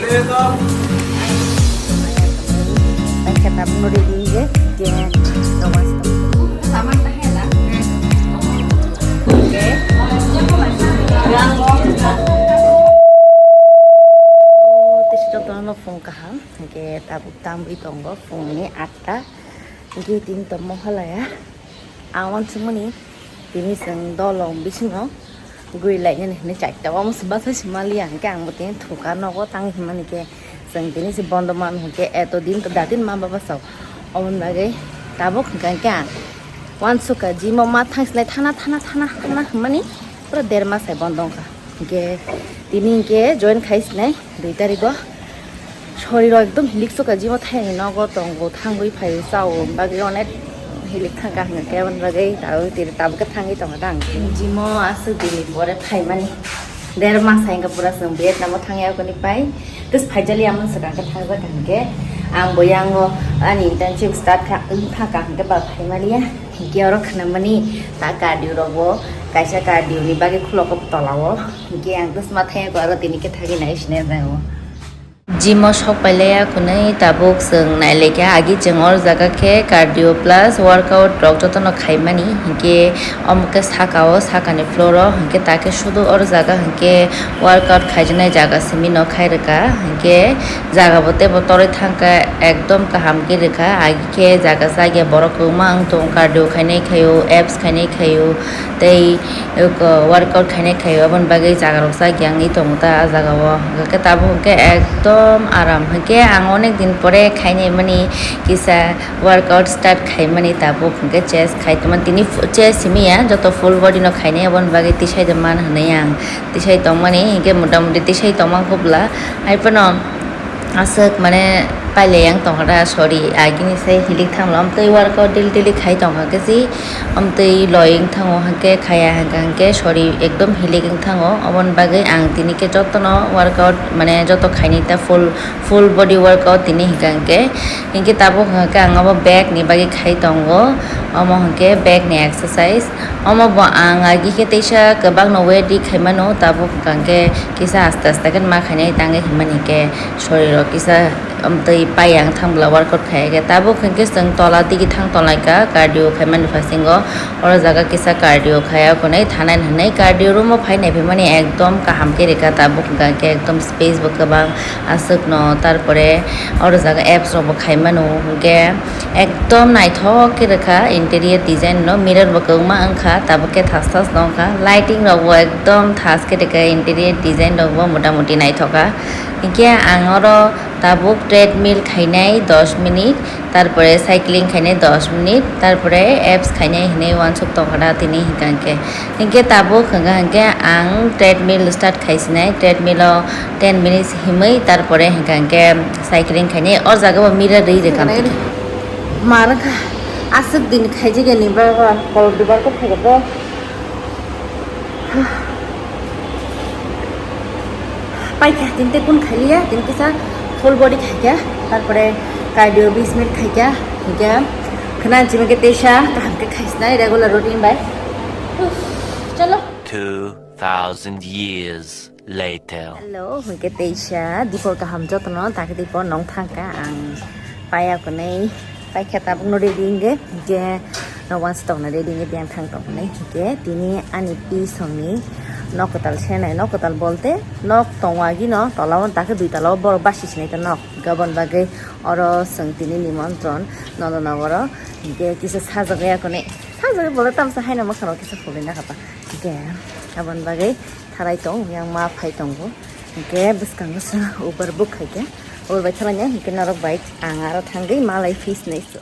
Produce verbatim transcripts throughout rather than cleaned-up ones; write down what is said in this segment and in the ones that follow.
Paikha tabuk no ready hingke, je rogo. Tei jotono phung kaham, hingke tabuk tangwi tongo phungni atta, hingke tini tongmo halaya. Ang uansukmani tini chwng dolong bisingo gurilainani hinwi chaita omo se bwsai se maliya, hwnkhe ang bo tini thuka nogo tang hinmani khe chwng tini se bondo mano hwnkhe eto din to datin ma baba sao. Oboni bagwi tabuk hwnkha hwnkhe ang uansukha gym o ma thangsinai thana thana thana thana hinmani pura der mas hai bondo wngkha. Hwnkhe tini hwnkhe join khaisinai dui tarigo. Soriro ekdom hilik soka jimo thaini nogo tongo, thangwi phaio, chao, bagwi onek hilik thangkha hwnkhe, aboni bagwi tabuk tiri tabuk khe thangwi tongo dang. Jimo aswk dini pore phaimani, der mas hai wngkha pura chwng Vietnam o thangya koni pai, tes phaijali amon swkang khe thangjak hwnkhe, ang bo yango ani internship start kha, wng thangkha hwnkhe ba phaimaliya, hwnkhe oro khwnamani ta cardio rogo, kaisa cardio ni bagwi khulok o tola o, hwnkhe ang tes ma thangya khe oro tini khe thagwi nai sinai rwnai o. Gym o sok pailai ya khwnwi tabuk chwng nailaikha, agi chwng oro jaga khe cardio plus workout rok jotono khaimani, hinkhe omo khe saka o, sakani floor o, hinkhe takhe sudu oro jaga hinkhe workout khaijaknai jaga simi no khai rwkha, hinkhe jaga bo teibo torwi thangkha, ekdom kaham khe rwkha, agi khe jaga chaya borok kwbangma wng tongo, cardio khainai khaio, abs khainai khaio, tei workout khainai khaio, aboni bagwi jaga rok chaya wngwi tongo ta ah jaga o. Hwnkhe tabuk hwnkhe ekdom aram, hwnkhe ang onek din pore khainai mani kisa workout start khaimani, tabuk hwnkhe chest khai tongmani, tini chest simi ya, joto full body no khainai, aboni bagwi tisai de man hwnwi ang tisai tongmani, hinkhe mota moti tisai tongma kubla, hai phano aswk mane pailai yang tongkha da, sorry, agini sai hilik thanglo, amtwi workout daily daily khai tongkha khe si, amtwi loi wng thango, hwnkhe khaya hwnkha hwnkhe sorry, ekdom hilik wng thango, oboni bagwi ang tini khe jotono workout mane joto khainai ta full, full body workout tini hwnkha hwnkhe, hinkhe tabuk hwnkha khe ang abo back ni bagwi khai tongo, omo hwnkhe back ni exercise, omo bo ang agi khe teisa kwbangno weight ri khaimano, tabuk hwnkha hwnkhe kisa aste aste khe ma khainai tangwi hinmani khe. Sorry rok kisa amtwi pai ang thang bwla workout khai khe. Tabuk hwnkhe chwng tola digi thang tonglaikha cardio khaimani phasingo. Oro jaga kisa cardio khaiya hwnwi thanai hwnwi cardio room o phai naiphimani ekdom kaham khe rwkha. Tabuk hwnkha khe ekdom space bo kwbang aswkno, tarpore oro jaga abs rok bo khaimano hwnkhe ekdom naithok khe rwkha interior design no. Mirror bo kwbangma wngkha, tabuk khe thas thas no wngkha, lighting rok bo ekdom thas khe rwkha, interior design rok bo motamoti naithok kha. Hinkhe ang oro tabuk treadmill khainai dos minute, tarpore cycling khainai dos minute, tarpore abs khainai hinwi uansuk tongkha da tini hinkha hinkhe. Hinkhe tabuk hinkha hinkhe ang treadmill start khaisinai, treadmill o ten minutes himwi, tarpore hinkha hinkhe cycling khainai. O jaga bo mirror ri rwkha. Mar wngkha, aswk din khaijak ya ni baba, kol dubar kok khaijak bo. Paikha, tini tei kun khailiya, tini kisa full body khaikha, tarpore cardio bis minute khaikha, hinkhe khwna jima khe teisa kaham khe khaisinai regular routine bai. Chalo. Two thousand years later. Hello, hinkhe teisa dipor kaham jotono, takhe dipor nong thangkha ang paya kwnwi. Paikha tabukno ready hingke, hingke no uansuk tongna ready hingke biyang thang tong hinai hingke tini ani pi songni nok kwtal senai, nok kwtal bolte nok tongo agino tola o, takhe dui tala o borok basi sinai ta nok, hingke aboni bagwi oro chwng tini nimontron Nondonogoro hingke kisa sajagwi akonwi sajagwi bole tamsa haino mwkhang rok kisa khulina kapa hingke aboni bagwi thalai tong yang ma phai tongo. Hingke bwskango sa Uber book khaikha. Uber bai thalaina hingke norok bai ang aro thangwi malai fees nai so.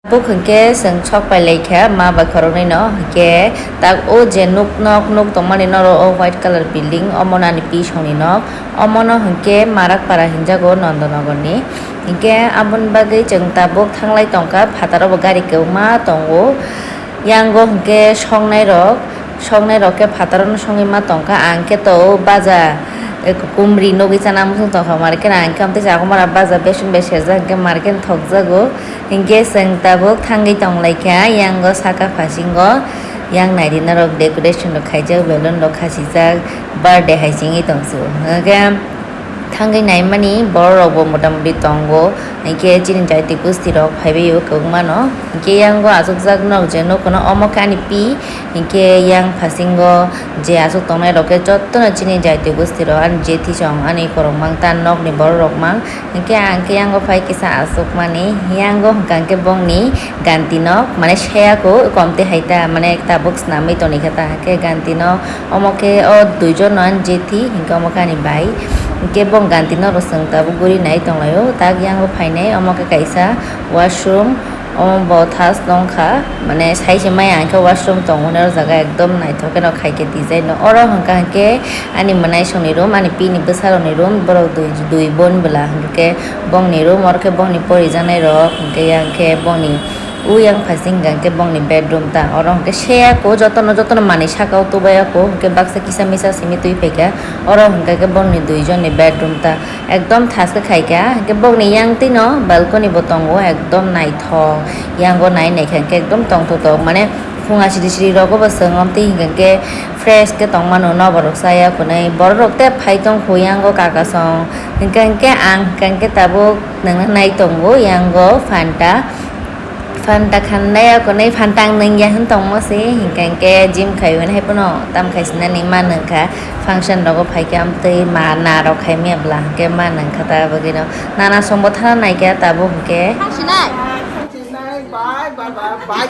Book hingke chwng sok pai laikha ma bai khoroknwi no, hingke tak o je nuk nok nuk tongmani noro o white colour building, omo nani pi songni nok, omono hingke Marak para hinjago Nondonogor ni. Hingke aboni bagwi chwng tabuk thanglai tongkha, phataro bo gari kwbangma tongo. Yango hingke songnai rok, songnai rok khe phataro no songwi ma tongkha. Ang khe to o baja, eh, kumri nugwi chana muchung tongkha, mare khe ang khe amtwi chagumara baja besin bai serjak, hingke mare khe thokjago. Hingke chwng tabuk thangwi tonglaikha, yango saka phasingo yang naidi norok decoration rok khaijak, balloon rok khachijak, birthday hai chingwi tongsu. Hingke Thangwi naimani bororokbo motamoti tongo, hinkhe chini jaiti gustirok phaibaio kwbangmano. Hinkhe yango achukjak nok je nukhuno omo khe ani pi, hinkhe yang phasingo je achuk tongnairok khe jottono chini jaiti gustirok ani jethi chong ani khorok mang ta nokni bororok mang. Hinkhe ang khe yango phai kisa achukmani, yango hwnkha hinkhe bongni ganti nok, mane seyako komtwi hai ta, mane tabuk snamwi tongwi kha ta, hinkhe ganti nok. Omo khe o duijon no ani jethi, hinkhe omo khe ani bai. Hinkhe bong ganti no rwchwng tabuk guri nai tonglaio. Tak yango phainai omo khe kaisa washroom, omo bo thas nongkha, mane sai se maya hinkhe washroom tongo hwnwi o jaga ekdom naithok kheno khaikhe design no. Oro hwnkha hinkhe ani mwnaisongni room, ani pini bwsarokni room, borok dui, dui bon bwla hinkhe bongni room, oro khe bongni porijaknai rok, hinkhe yang khe bongni Uyang phaising hwnkha khe bongni bedroom ta. Oro hwnkhe seyako jotono, jotono manwi sakao tubaiya ko. Hwnkhe baksa kisa misa simi twi phaikha. Oro hwnkha khe bongni duijonni bedroom ta. Ekdom thaskhe khaikha. Hwnkhe bongni yang twino balcony bo tongo. Ekdom naithok. Yango nai naikha hwnkhe ekdom tongthok tok. Mane phunga siri siri rogo bo chwng omtwi hwnkha khe fresh khe tongmano noborok chaya kunui. Bororok tei phai tongkho yango kaka song. Hwnkha hwnkhe ang hwnkha khe tabuk nangna nai tongo yango Fanta. Fanta khandai o kwnwi Fanta ang nungya hwn tongmo se, hinkha hinkhe gym khaiwi nai phano tam khaisinani ma nungkha, function rogo phaikhe amtwi ma narok khaimya bwla hinkhe ma nungkha ta bagwino nana songbo thana naikha tabuk hinkhe. Bye, bye, bye, bye.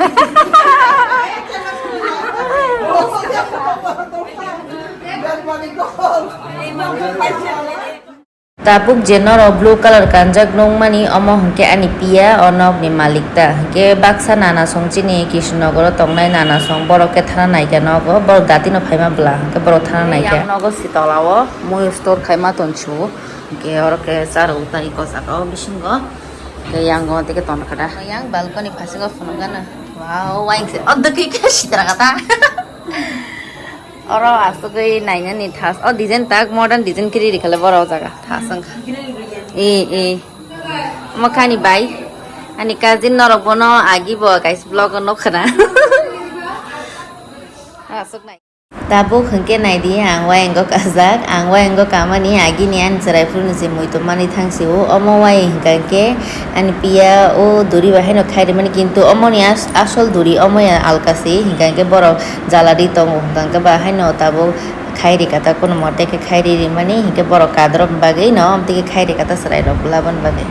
Tabuk je norok blue colour kanjak nukmani, omo hwnkhe ani piya, o nokni malik ta. Hwnkhe baksa nana song chini Kishnogoro tongnai nana song, borok khe thana naikha nogo, borok datino phaima bwla hwnkhe borok thana naikha. Yang nogo sitolao mui store khaima tonsio, hwnkhe oro khe charwk tai gosaka o bisingo, hwnkhe yango tei khe tonrwkha da. Yang balcony phasingo phunukgana. Wow, waing se, o dwkwi khe sitra kata. Oro asugwi nainani thas. O design tak modern design kiri rikha le borok jaga. Thas wngkha. E, e. Omo khe ani bai. Ani cousin norok bono agi bo kaisa vlog o nukha na. Asuk nai. Tabuk hwnkhe naidi ang wayango kajak. Ang wayango kamani agini ani chwrai phuru ni se muitu mani thang si o. Omo wai hwnkha khe ani piya o duri bai haino khai rimani, kintu omoni as-, asol duri omo ya alka se, hwnkha khe borok jala ri tongo, hwnkha khe ba haino tabuk khai ri kata, kunumo tei khe khai ri rimani, hinkhe borok kadrop bagwi no tei khe khai ri kata chwrai rok labani bagwi.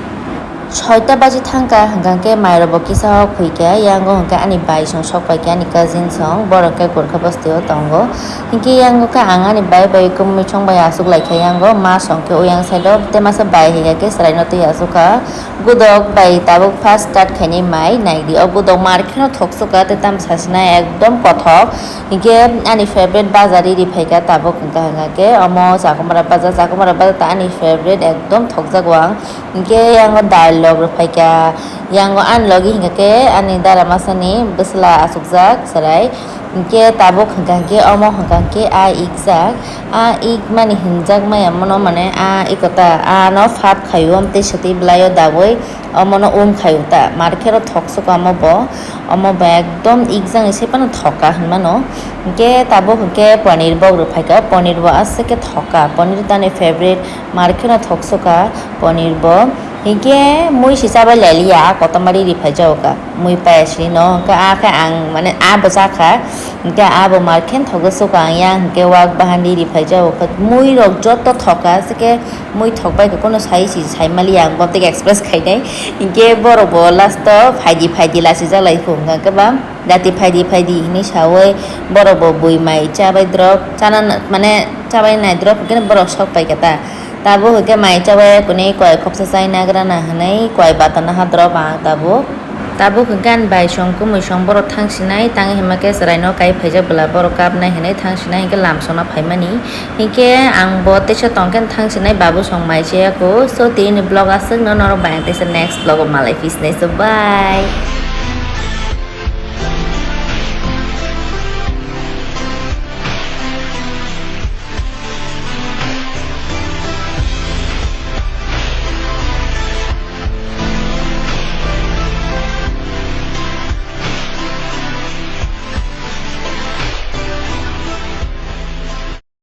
Soita baji thangkha, hwnkha khe mai rok bo kisa hok phuikha, yango hwnkhe ani bai song sok paikha, ani cousin song, borok khe Gurkha basti o tongo. Hinkhe yango khe ang ani bai bai kwmwi song bai aswk laikha, yango ma song khe uyang side o, tei masa bai hwnkha khe chwrai no twi aswk kha. Gudok bai tabuk first start khainai mai naidi. O gudok mar kheno thok sukha tei tamo sachina ekdom kothok. Hinkhe ani favorite bajar ri phaikha tabuk hwnkha hwnkha khe omo Chakumara bajar, Chakumara bajar ta ani favorite ekdom thokjago ang. Hinkhe yango dal log rw phaikha, yango ani logi hwnkha khe ani dara masani bwsla achukjak chwrai. Hinkhe tabuk hwnkha khe omo hwnkha khe a ikjak. A ikmani hinjak maya mono mane a ikota ano fat khaio tei swtwi bwlaio daui omono um khaio ta. Mar kheno thok sukha omo bo, omo bo ekdom ikjagwi se phano thoka hinmano. Hinkhe tabuk hinkhe paneer bok rw phaikha, paneer bo aswk khe thoka, paneer to ani favorite, mar kheno thok sukha paneer bo. Hinkhe mui se chabai lailiya, kotomari ri phai jago kha. Mui paya sini no, hwnkhe a khe ang, mane, a bo cha kha, hwnkhe a bo mar khe thok sukha ang yang, hwnkhe wak bahan ri ri phai jago kha. Mui rok joto thoka, aswk khe mui thok bai khe, kono sai si sai mali ang, bo tei express khai nai. Hwnkhe borok bo last o phaidi phaidi lachijak lai kho, hwnkhe ba dati phaidi phaidi hinwi saui borok bo bui mai cha bai drop, chana, mane, cha bai nai drop, hwnkhe borok sok pai kha ta. Tabuk hwnkhe mai chabai kwnwi koi khopsa chai nagra na hwnwi koi bata naha drop ang tabuk. Tabuk hwnkhe ani bai song kwmwi song borok thang sinai, tang hima khe chwrai no kai phaijak bwla borok kap nai hwnwi thang sinai, hwnkhe lam sona phaimani. Hinkhe ang bo teisa tong khe thang sinai, babu song mai chaya kho. So, tini vlog aswk no, norok bai ang teisa next vlog o malai phi sinai. So, bye.